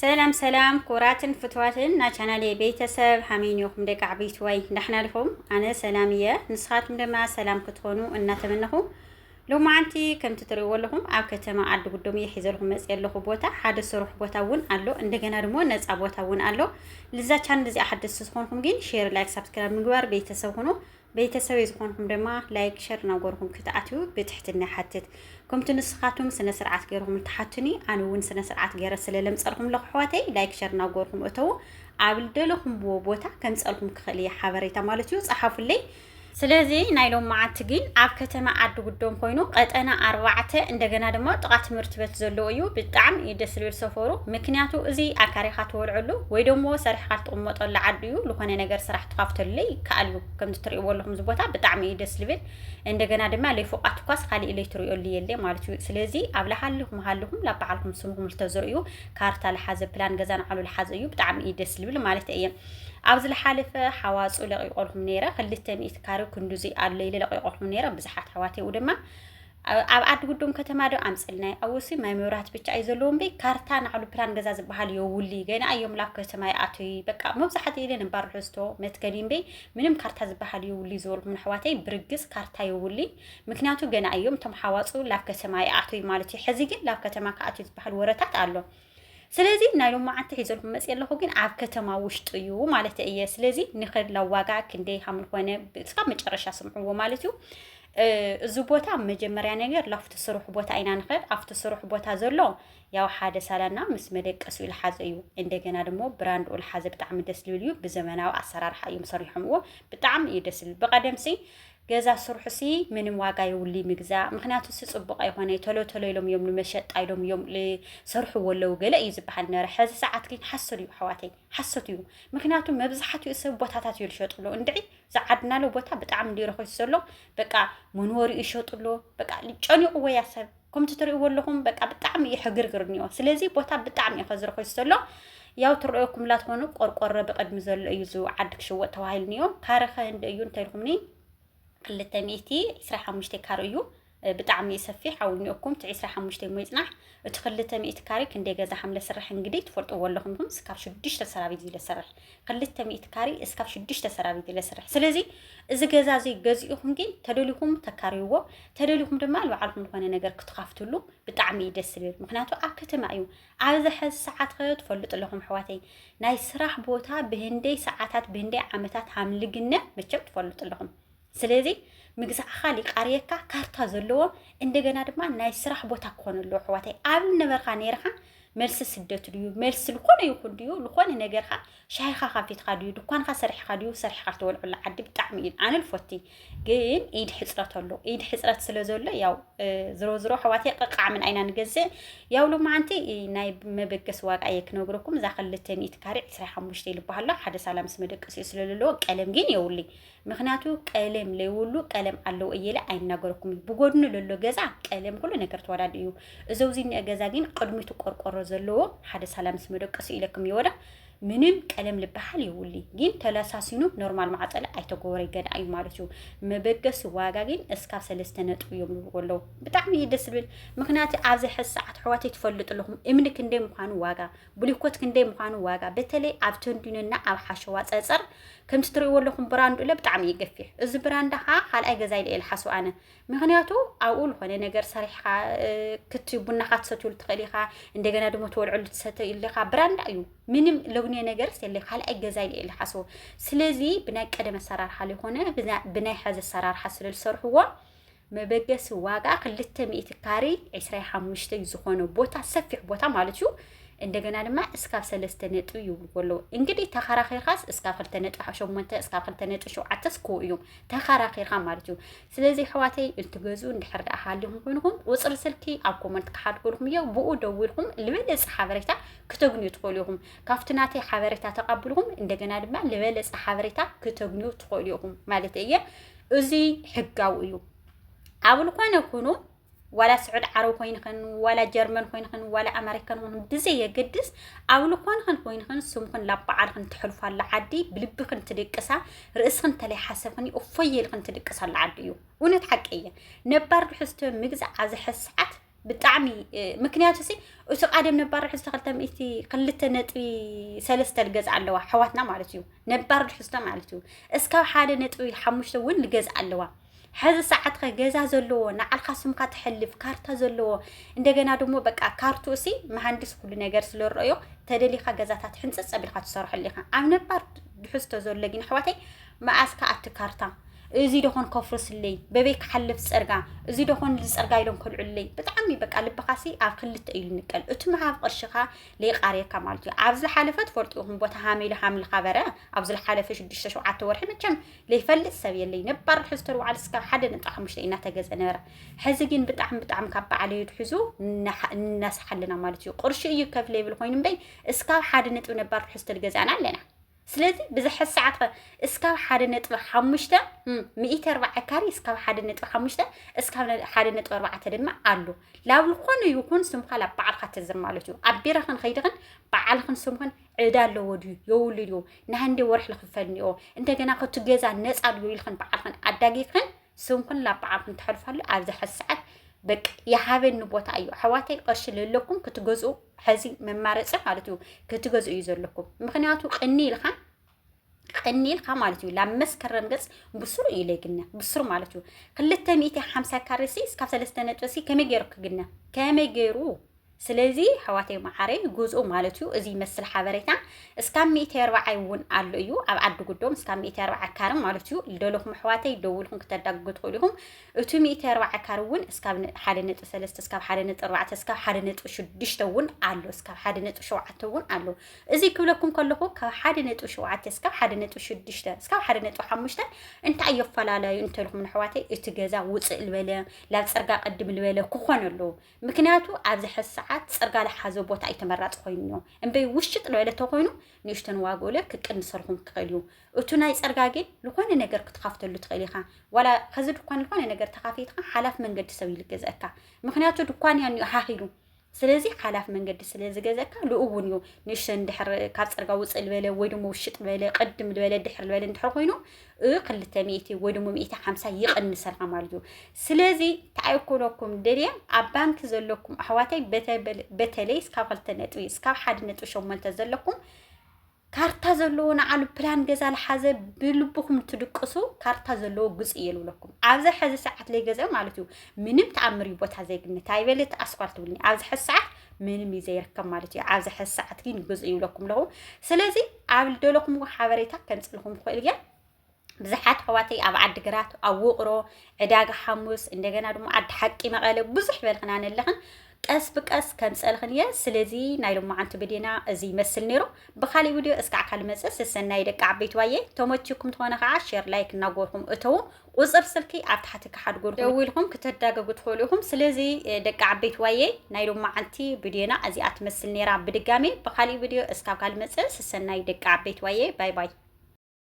ሰላም ሰላም ክቡራትን ፍትዋትን ናይ ቻናሌ ቤተሰብ፣ ሃመይ ኒኹም ደቂ ዓበይቲ ዋይ? ዳሕና ዲኹም? ኣነ ሰላም እየ፣ ንስኻትኩም ድማ ሰላም ክትኾኑ እናተመነኹ፣ ሎማዓንቲ ከምቲ ትርእይዎ ኣለኹም ኣብ ከተማ ዓዲ ጉዶም እየ ሒዘልኩም መፅእ ኣለኹ ቦታ። ሓደ ስሩሕ ቦታ እውን ኣሎ፣ እንደገና ድማ ነፃ ቦታ እውን ኣሎ። ልዛ ቻነል እዚኣ ሓደስቲ ዝኾንኩም ግን ሼር፣ ላይክ፣ ሳብስክራይብ ምግባር ቤተሰብ ሁኑ። ቤተሰበይ ዝኾንኩም ድማ ላይክ ሸር እናገርኩም ክትኣትዩ ብትሕትና ይሓትት። ከምቲ ንስኻትኩም ስነ ስርዓት ገይርኩም ልትሓቱኒ፣ ኣነ እውን ስነ ስርዓት ገይረ ስለ ለምፀልኩም ኣለኹ ኣሕዋተይ፣ ላይክ ሸር እናገርኩም እተዉ። ኣብ ልደለኹምዎ ቦታ ከምፀልኩም ክኽእል እየ ሓበሬታ ማለት እዩ፣ ፀሓፉለይ። ስለዚ ናይ ሎም መዓልቲ ግን ኣብ ከተማ ዓዲ ጉዶም ኮይኑ ቀጠና ኣርባዕተ እንደገና ድማ ጥቓ ትምህርቲ ቤት ዘለዎ እዩ። ብጣዕሚ እዩ ደስ ዝብል ሰፈሩ፣ ምክንያቱ እዚ ኣካሪኻ ትወልዐሉ ወይ ደሞ ሰሪሕካ ትቕመጠሉ ዓዲ እዩ። ዝኾነ ነገር ስራሕ ትኻፍተሉ ይከኣል እዩ። ከምዚ ትርእይዎ ኣለኹም እዚ ቦታ ብጣዕሚ እዩ ደስ ዝብል። እንደገና ድማ ለይፎቓት እኳስ ካሊእ ለይትርእየሉ የለ ማለት እዩ። ስለዚ ኣብ ልሃልኹም ሃልኹም ላብ ባዕልኩም ስምኹም ልተዝርእዩ፣ ካርታ ልሓዘ፣ ፕላን ገዛ ንዓሉ ልሓዘ እዩ። ብጣዕሚ እዩ ደስ ዝብል ማለት እየ። ኣብዚ ልሓለፈ ሓዋፁ ለቂቆልኩም ነይረ፣ ክልተ ሚእቲ ካሬ ክንዱዚ ኣሎ ኢለ ለቂቆልኩም ነይረ። ብዙሓት ኣሕዋተይ ድማ ኣብ ዓዲ ጉዶም ከተማ ዶ ኣምፅልናይ? ኣብኡሲ ማይ መብራህቲ ብቻ እዩ ዘለዎ እምበይ፣ ካርታ ንዓሉ ፕላን ገዛ ዝበሃል የውሊ። ገና እዮም ላብ ከተማ ይኣትዊ። በቃ መብዛሕትኡ ኢለ ነባር ርሕስቶ መትከሊ እምበይ፣ ምንም ካርታ ዝበሃል የውሊ ዝበልኩም ኣሕዋተይ፣ ብርግፅ ካርታ የውሊ። ምክንያቱ ገና እዮም እቶም ሓዋፁ ላብ ከተማ ይኣትዊ ማለት እዩ። ሕዚ ግን ላብ ከተማ ክኣትዩ ዝበሃል ወረታት ኣሎ። ስለዚ ናይ ሎም መዓልቲ ሒዘልኩም መፅእ ኣለኹ ግን ኣብ ከተማ ውሽጢ እዩ ማለት እየ። ስለዚ ንኸድ ላብ ዋጋ ክንደይ ሃምልኾነ እስካብ መጨረሻ ስምዕዎ ማለት እዩ። እዚ ቦታ መጀመርያ ነገር ላፍቲ ስሩሕ ቦታ ኢና ንኸድ። ኣብቲ ስሩሕ ቦታ ዘሎ ያው ሓደ ሳላና ምስ መደቀሱ ልሓዘ እዩ። እንደገና ደሞ ብራንድኡ ልሓዘ ብጣዕሚ ደስ ዝብል እዩ። ብዘመናዊ ኣሰራርሓ እዮም ሰሪሖምዎ። ብጣዕሚ እዩ ደስ ዝብል። ብቐደምሲ ገዛ ስርሑሲ ምንም ዋጋ የውሊ ምግዛእ፣ ምክንያቱ ሲ ጽቡቕ ኣይኮነ፣ ተሎ ተሎ ኢሎም እዮም ንመሸጣ ኢሎም እዮም ልሰርሕዎ ኣለዉ ገለ እዩ ዝበሃል ነረ። ሕዚ ሰዓት ግን ሓሶት እዩ ኣሕዋተይ፣ ሓሶት እዩ። ምክንያቱ መብዛሕትኡ ሰብ ቦታታት እዩ ልሸጥሎ። እንድዒ ዝዓድናሎ ቦታ ብጣዕሚ እንዲ ረኺሱ ዘሎ፣ በቃ መንበሪኡ ይሸጥሎ፣ በቃ ጨኒቑዎ እያ ሰብ። ከምቲ ትርእይዎ ኣለኹም በቃ ብጣዕሚ እዩ ሕግርግር እኒኦ። ስለዚ ቦታ ብጣዕሚ እዩ ከዝረኺሱ ዘሎ። ያው ትረእየኩም ላትኾኑ ቆርቆሮ ብቕድሚ ዘሎ እዩ እዚ ዓዲ ክሽወጥ ተባሂሉ እኒኦ። ካረ ኸ እንደ እዩ እንተልኩምኒ ክልተ ሚእቲ ዕስራ ሓሙሽተ ካሬ እዩ። ብጣዕሚ እዩ ሰፊሕ። ኣብኡ እኒኦኩም እቲ ዕስራ ሓሙሽተ እሞ ይፅናሕ። እቲ ክልተ ሚእቲ ካሬ ክንደይ ገዛ ከም ለስራሕ እንግዲህ ትፈልጥዎ ኣለኹም። እስካብ ሽዱሽተ ሰራቢት እዩ ለሰርሕ። ክልተ ሚእቲ ካሬ እስካብ ሽዱሽተ ሰራቢት እዩ ለሰርሕ። ስለዚ እዚ ገዛ እዚ ገዚእኹም ግን ተደሊኹም ተካርይዎ፣ ተደሊኹም ድማ ንባዕልኹም ዝኾነ ነገር ክትኻፍትሉ ብጣዕሚ እዩ ደስ ዝብል። ምክንያቱ ኣብ ከተማ እዩ። ኣብዚ ሕዚ ሰዓት ኸ ትፈልጡ ኣለኹም ኣሕዋተይ፣ ናይ ስራሕ ቦታ ብህንደይ ሰዓታት ብህንደይ ዓመታት ሃምልግነ መቸም ትፈልጡ ኣለኹም። ስለዚ ምግዛእኻ ሊቃርየካ ካርታ ዘለዎ እንደገና ድማ ናይ ስራሕ ቦታ ክኾን ኣለዎ ኣሕዋተይ። ኣብ ነበርካ ነይርካ መልሲ ስደት ድዩ መልሲ ልኾነ ይኹን ድዩ ልኾነ ነገርካ ሻሂኻ ካፊትካ ድዩ ድኳንካ ሰሪሕካ ድዩ ሰሪሕካ ልተወልዐሉ ዓዲ ብጣዕሚ እዩ ኣነ ልፎቲ። ግን ኢድ ሕፅረት ኣሎ። ኢድ ሕፅረት ስለ ዘሎ ያው ዝሮ ዝሮ ኣሕዋተይ ቀቃዕምን ኣይና ንገዝእ። ያው ሎማዓንቲ ናይ መበገሲ ዋጋ እየ ክነግረኩም። እዛ ክልተ ሚእቲ ካሬ ዕስራ ሓሙሽተ ይልበሃሎ ሓደ ሳላ ምስ መደቀሲኡ ስለ ዘለዎ ቀለም ግን የውሊ። ምክንያቱ ቀለም ለይብሉ ቀለም ኣለዎ እየለ ኣይናገረኩም እዩ። ብጎድኑ ለሎ ገዛ ቀለም ኩሉ ነገር ተወዳዲ እዩ። እዚ ኣብዚ እኒኦ ገዛ ግን ቅድሚቱ ቆርቆሮ ዘለዎ ሓደ ሳላ ምስ መደቀሱ ኢለኩም ይወዳ ምንም ቀለም ልበሃል የውሊ። ግን ተለሳሲኑ ኖርማል ማዕፀለ ኣይተገበረ ገና እዩ ማለት እዩ። መበገሲ ዋጋ ግን እስካብ ሰለስተ ነጥቢ እዮም ይብሉ ኣለዉ። ብጣዕሚ እዩ ደስ ዝብል። ምክንያቱ ኣብዚ ሕዚ ሰዓት ኣሕዋተይ ትፈልጡ ኣለኹም እምኒ ክንደይ ምዃኑ ዋጋ፣ ብሊኮት ክንደይ ምዃኑ ዋጋ፣ በተለይ ኣብ ተንዲኖና ኣብ ሓሸዋ ፀፀር ከምቲ ትርእይዎ ኣለኹም ብራንዱ ለ ብጣዕሚ እዩ ገፊሕ። እዚ ብራንዳ ከዓ ካልኣይ ገዛ ኢለ እየ ዝሓስብ ኣነ። ምክንያቱ ኣብኡ ልኾነ ነገር ሰሪሕኻ ክቲ ቡናኻ ትሰትዩሉ ትኽእል ኢኻ። እንደገና ድማ ትወልዕሉ ትሰትዩሉ ኢኻ። ብራንዳ እዩ። ምንም ለጉንዮ ነገር የለ። ካልኣይ ገዛ ኢለ እየ ዝሓስቦ። ስለዚ ብናይ ቀደም ኣሰራርሓ ልኾነ ብናይ ሕዚ ኣሰራርሓ ስለ ዝሰርሕዎ መበገሲ ዋጋ ክልተ ሚእቲ ካሬ ዕስራ ሓሙሽተ ዝኾነ ቦታ ሰፊሕ ቦታ ማለት እዩ። እንደገና ድማ እስካብ ሰለስተ ነጥቢ ይብልዎ ኣለዉ። እንግዲህ ተኸራኺርካስ እስካብ ክልተ ነጥቢ ሸሞንተ እስካብ ክልተ ነጥቢ ሸውዓተስ ክው እዮም ተኸራኺርካ ማለት እዩ። ስለዚ ኣሕዋተይ እንትገዝኡ እንድሕር ደኣ ሃሊኹም ኮይንኹም ቁፅሪ ስልኪ ኣብ ኮመንት ክሓድገልኩም እዮ። ብኡ ደዊልኩም ዝበለፀ ሓበሬታ ክተግንዩ ትኽእሉ ኢኹም። ካብቲ ናተይ ሓበሬታ ተቐብልኩም እንደገና ድማ ዝበለፀ ሓበሬታ ክተግንዩ ትኽእሉ ኢኹም ማለት እየ። እዚ ሕጋዊ እዩ። ኣብ ዝኾነ ኩኑ ዋላ ስዑድ ዓረብ ኮይንኽን ዋላ ጀርመን ኮይንኽን ዋላ ኣመሪካን ኮይንኽን ብዘየገድስ ኣብ ልኮንኽን ኮይንኽን ስምኽን ላብ በዓልኽን ትሕልፋላ ዓዲ ብልብኽን ትድቅሳ ርእስኽን ተለይ ሓሰብኽን እፎይ ኢልኽን ትድቅሳላ ዓዲ እዩ። እውነት ሓቂ እየ። ነባር ትሕዝቶ ምግዛእ ኣብዚ ሕዚ ሰዓት ብጣዕሚ ምክንያቱ ሲ እቲ ቃደም ነባር ርሕስቶ ክልተ ሚእቲ ክልተ ነጥቢ ሰለስተ ልገዝእ ኣለዋ ኣሕዋትና ማለት እዩ። ነባር ርሕስቶ ማለት እዩ። እስካብ ሓደ ነጥቢ ሓሙሽተ እውን ልገዝእ ኣለዋ። ሕዚ ሰዓትኸ ገዛ ዘለዎ ንዓልካ ስምካ ትሕልፍ ካርታ ዘለዎ እንደገና ደሞ በቃ ካርቱ እሲ መሃንድስ ኩሉ ነገር ስለረዮ ተደሊካ ገዛታት ሕንፅፅ ኣቢልካ ትሰርሐሉ ኢካ። ኣብ ነባር ድሕስቶ ዘሎ ግን ኣሕዋተይ መኣስካ ኣብቲ ካርታ እዚ ደኾን ከፍርስለይ በበይ ክሓልፍ ፀርጋ እዚ ደኾን ዝፀርጋ ኢሎም ከልዑለይ ብጣዕሚ በቃ ልብኻሲ ኣብ ክልተ እዩ ንቀል። እቲ ምሃብ ቅርሽኻ ለይቃርየካ ማለት እዩ። ኣብ ዝሓለፈ ትፈልጡ ኢኹም ቦታ ሃሚሉ ሃምልካ በረ ኣብ ዝሓለፈ ሽዱሽተ ሸውዓተ ወርሒ መቸም ለይፈልጥ ሰብ የለይ። ነባር ድሕስቶ ዋዕል እስካብ ሓደ ነጥቢ ሓሙሽተ እናተገዘ ነበረ። ሕዚ ግን ብጣዕሚ ብጣዕሚ ካብ በዓል እዩ ድሕዙ እናሓ- እናስሓልና ማለት እዩ። ቅርሺ እዩ ከፍለ ይብል ኮይኑ እምበይ እስካብ ሓደ ነጥቢ ነባር ድሕስቶ ልገዛና ኣለና። ስለዚ ብዝሐ ሰዓት ኸ እስካብ ሓደ ነጥቢ ሓሙሽተ ሚእቲ ኣርባዓ ካሪ እስካብ ሓደ ነጥቢ ሓሙሽተ እስካብ ሓደ ነጥቢ ኣርባዕተ ድማ ኣሎ። ላብ ዝኾነ ይኹን ስምካ ላብ በዓልካ ተዝር ማለት እዩ። ኣብ ቢረኽን ኸይድኽን በዓልኽን ስምኽን ዕዳ ኣለዎ ድዩ የውሉ ድዩ ናህንዲ ወርሕ ልኽፈል እኒኦ እንደገና ከቱ ገዛ ነፃ ድዩ ኢልኽን በዓልኽን ኣዳጊፍኽን ስምኽን ላብ በዓልኽን ተሕልፋሉ። ኣብዚ ሕዚ ሰዓት በቃ የሃበኒ ቦታ እዩ ኣሕዋተይ። ቅርሺ ለለኩም ክትገዝኡ ሕዚ መማረፂ ማለት እዩ ክትገዝኡ እዩ ዘለኩም። ምክንያቱ ቅኒ ኢልካ ቅኒ ኢልካ ማለት እዩ ላብ መስከረም ገፅ ብስሩ እዩ ለይግነ ብስሩ ማለት እዩ። ክልተ ሚእቲ ሓምሳ ካሬ ሲ እስካብ ሰለስተ ነጥቢ ሲ ከመይ ገይሩ ክግነ ከመይ ገይሩ? ስለዚ ኣሕዋተይ መዓረይ ግዝኡ ማለት እዩ። እዚ ይመስል ሓበሬታ እስካብ ሚእቲ ኣርባዓይ እውን ኣሎ እዩ ኣብ ዓዲ ጉዶም እስካብ ሚእቲ ኣርባዓ ካሬ ማለት እዩ። ልደለኹም ኣሕዋተይ ደውልኩም ክተዳግጉ ትኽእሉ ኢኹም። እቲ ሚእቲ ኣርባዓ ካሬ እውን እስካብ ነ- ሓደ ነጥቢ ሰለስተ እስካብ ሓደ ነጥቢ ኣርባዕተ እስካብ ሓደ ነጥቢ ሽዱሽተ እውን ኣሎ እስካብ ሓደ ነጥቢ ሸውዓተ እውን ኣሎ። እዚ ክብለኩም ከለኹ ካብ ሓደ ነጥቢ ሸውዓተ እስካብ ሓደ ነጥቢ ሽዱሽተ እስካብ ሓደ ነጥቢ ሓሙሽተ እንታይ የፈላለዩ እንተልኩም ንኣሕዋተይ እቲ ገዛ ውፅእ ልበለ ላብ ፅርጋ ቅድም ልበለ ክኾን ኣለዎ። ምክንያቱ ኣብዚ ሕዚ ሰዓት ፅርጋ ልሓዘ ቦታ እዩ ተመራፂ ኮይኑ እኒኦ እምበይ ውሽጥ ልበለ ተኮይኑ ንእሽተን ዋግኡለ ክቅንሰልኩም ክኽእል እዩ። እቱ ናይ ፀርጋ ግን ዝኾነ ነገር ክትኻፍተሉ ትኽእል ኢኻ። ዋላ ከዚ ድኳን ዝኾነ ነገር ተኻፊትካ ሓላፍ መንገዲ ሰብ ይልገዘእካ። ምክንያቱ ድኳን እያ እኒኦ ሃኺሉ ስለዚ ሓላፍ መንገዲ ስለ ዝገዘእካ ልእውን እዩ። ንእሽተን ድሕር ካብ ፅርጋ ውፅእ ልበለ ወይ ድማ ውሽጥ ልበለ ቅድም ልበለ ድሕር ልበለ እንድሕር ኮይኑ እ ክልተ ሚእቲ ወይ ድማ ሚእቲ ሓምሳ ይቕንሰልካ ማለት እዩ። ስለዚ ተኣይኮለኩም ደልየ ኣብ ባንክ ዘለኩም ኣሕዋተይ በተለይ እስካብ ክልተ ነጥቢ እስካብ ሓደ ነጥቢ ሸሞንተ ዘለኩም ካርታ ዘለዎ ንዓሉ ፕላን ገዛ ልሓዘ ብልብኹም ትድቅሱ ካርታ ዘለዎ ግዝእ እየ ልብለኩም። ኣብዚ ሕዚ ሰዓት ለይገዘ ማለት እዩ ምንም ተኣምር እዩ ቦታ ዘይግነት ኣይበለት ኣስኳል ትብልኒ ኣብዚ ሕዚ ሰዓት ምንም እዩ ዘይርከብ ማለት እዩ። ኣብዚ ሕዚ ሰዓት ግን ግዝእ ይብለኩም ኣለኹ። ስለዚ ኣብ ልደለኹም ሓበሬታ ከምፅልኹም ክኽእል እየ። ብዙሓት ኣሕዋተይ ኣብ ዓዲ ግራት ኣብ ውቕሮ ዕዳጋ ሓሙስ እንደገና ድማ ዓዲ ሓቂ መቐለ ብዙሕ በልኽና ነለኽን ቀስ ብቀስ ከምፀልኽን እየ። ስለዚ ናይ ሎማዓንቲ ብዴና እዚ ይመስል ነይሩ። ብካሊእ ቪድዮ እስካዕ ካልመፅእ ስሰናይ ደቂ ዓበይቲ ዋየ ተመችኩም ዝኾነ ከዓ ሼር ላይክ እናጎርኩም እተዉ ቁፅር ስልኪ ኣብ ታሕቲ ክሓድጎልኩም ደውልኩም ክተዳገጉ ትኽእሉ ኢኹም። ስለዚ ደቂ ዓበይቲ ዋየ ናይ ሎማዓንቲ ብዴና እዚኣ ትመስል ነይራ። ብድጋሜ ብካሊእ ቪድዮ እስካብ ካልመፅእ ስሰናይ ደቂ ዓበይቲ ዋየ ባይ ባይ።